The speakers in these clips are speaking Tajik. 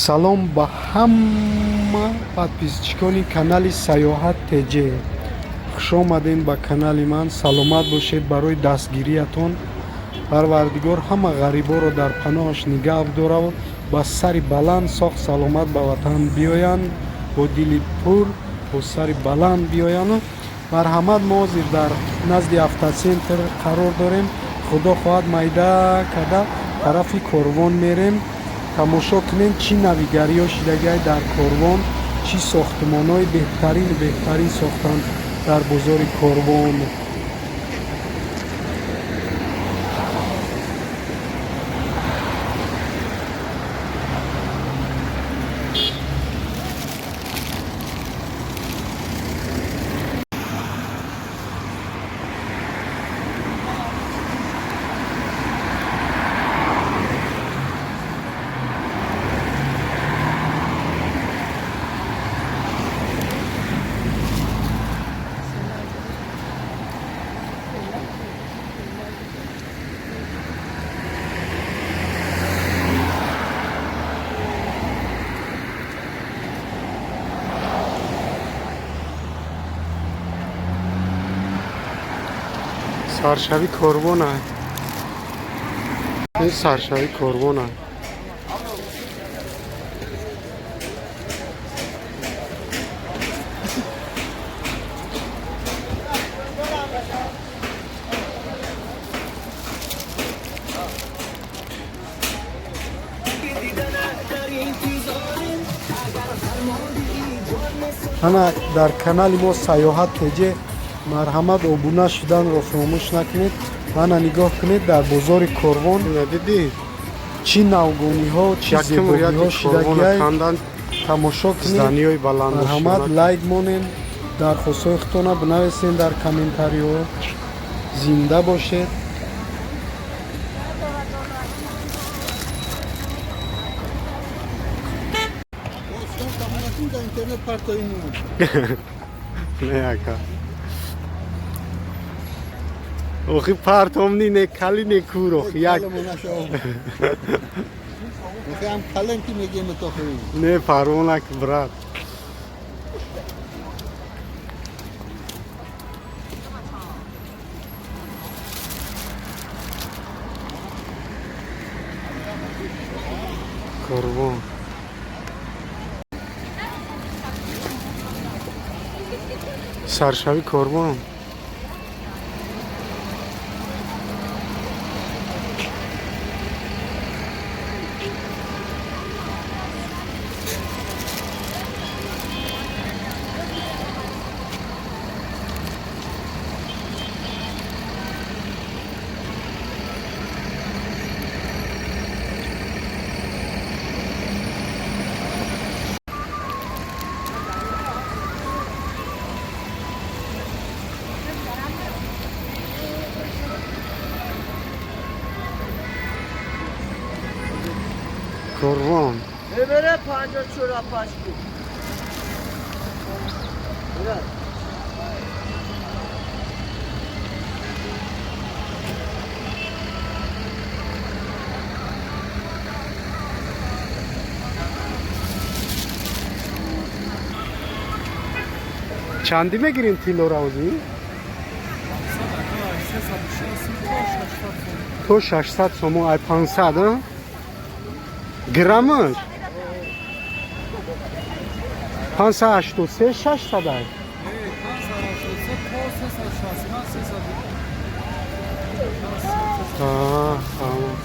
Салом ба ҳама подписчикони канали Саёҳат ТЖ. Хушомадем ба канали ман. Саломат бошед барои дастгириятон. Парвардигор ҳама ғариборо дар паноҳаш нигаҳ дорад, ба сари баланд соғ саломат ба ватан биёянд, бо дили пур, бо сари баланд биёянд. Марҳамат, мо ҳозир дар назди автоцентр қарор дорем. Худо хоҳад, майда карда тарафи Корвон мерем. Тамошо кунем, чӣ навигариҳо шидагиай дар Корвон, чӣ сохтмонҳои беҳтарину беҳтарин сохтанд дар бозори Корвон. Саршави Корвона, ин саршави Корвона. Ана, дар канали мо Саёҳат ТЖ марҳамат, обуна шуданро фаромӯш накунед. Ана, нигоҳ кунед, дар бозори Корвон Дидӣ? чӣ навгониҳо, чӣ Якум ряди зебогиҳо Корвона шидагиай. кандан. Тамошо кунед. Зданиҳои баланд. Марҳамат, лайк монед, дархостҳои худтона бинависед дар комментариҳо. Зинда бошед. Интернет партои. Не, ака, охи партомни не кали, не кур, охи як. Ҳам кален ки мегем то. Не, парвонак, брат. Корвон, саршави Корвон. Корвон. ببره پنجاه چورا پاشکو. Чандӣ мегирем тиллоро озӣ? То 600 сомон, ай 500 а? Граммаш 583, 600 ай. А, тамом.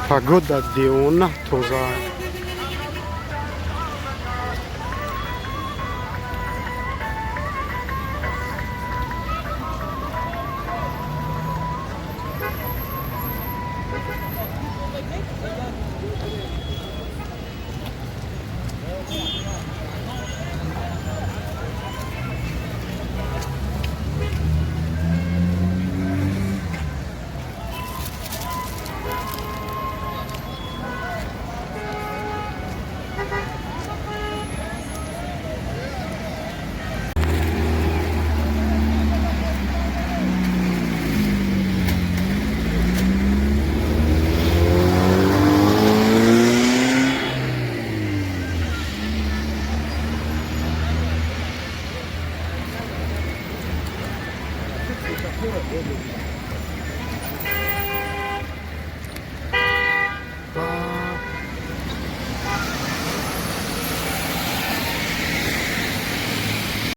Погода девона тоза.